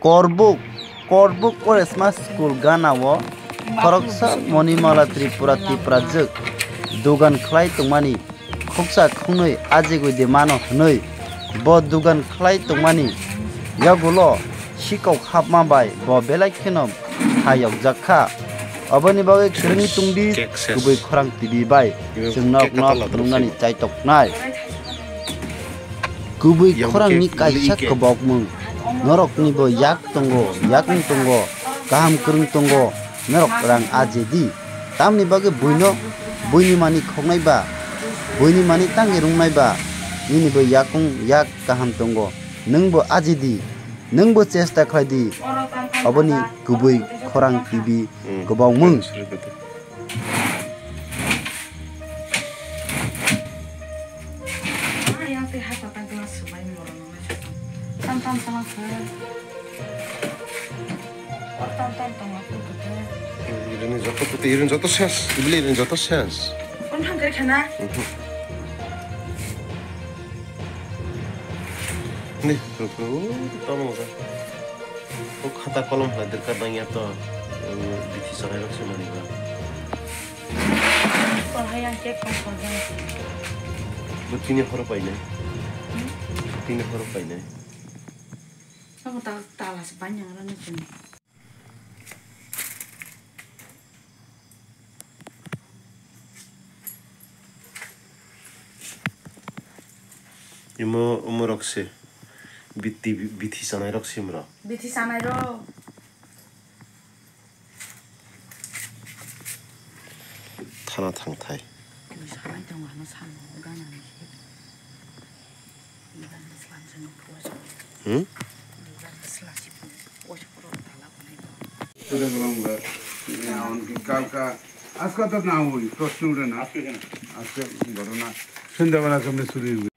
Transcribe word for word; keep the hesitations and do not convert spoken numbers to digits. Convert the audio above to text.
Korbuk, Korbuk Koresma School gana o khoroksa Monimala Tripura Tiprajwk dugan khlai tongmani khuksa khungnwi ajigwi de mano hwnwi bo dugan khlai tongmani yagulo sikok hapma bai bo belai kheno hayokjak kha. Oboni bagwi kwrwngwi tongdi kubui khorang T V bai chwng norokno phunuknani chaitoknai. Kubui khorangni kaisa kwbokmung. Norokni bo yak tongo, yakung tongo, kaham kwrwng tongo, norok rang aje di. Tamni bagwi buino, buini mani khoknai ba, buini mani tangwi rungnai ba, nini bo yakung yak kaham tongo. Nwng bo aje di, nwng bo chesta khlai di. Oboni kubui khorang T V kwbokmung. Yang tei hapa ta glass swbai morok nang nai. Tam tam sama khe. Tam tam tong aku khe. Irini joto puti, irini joto ses. Ibili irini joto ses. Kon hang kari khana. Mhm. Ni, ruk ruk, tamo ka. O khata kolom hai derkar nang ya to. Bithi sanai rok se mani ba. Kol hai yang cake kong kong yang. Bo tini horo painai. Hmm? Tini horo painai. Sabo ta tala se banyang rani chini. Imo, imo rok se. Bithi, bithi sanai rok se imo rok. Bithi sanai rok. Thana thangthai. Twi sanai tongo, ano samo gana ni se. Hmm? কালকা আজকে তো না হই, প্রশ্ন উঠে না। আজকে ঘটনা সন্ধ্যাবেলা সামনে শুরু হইবে।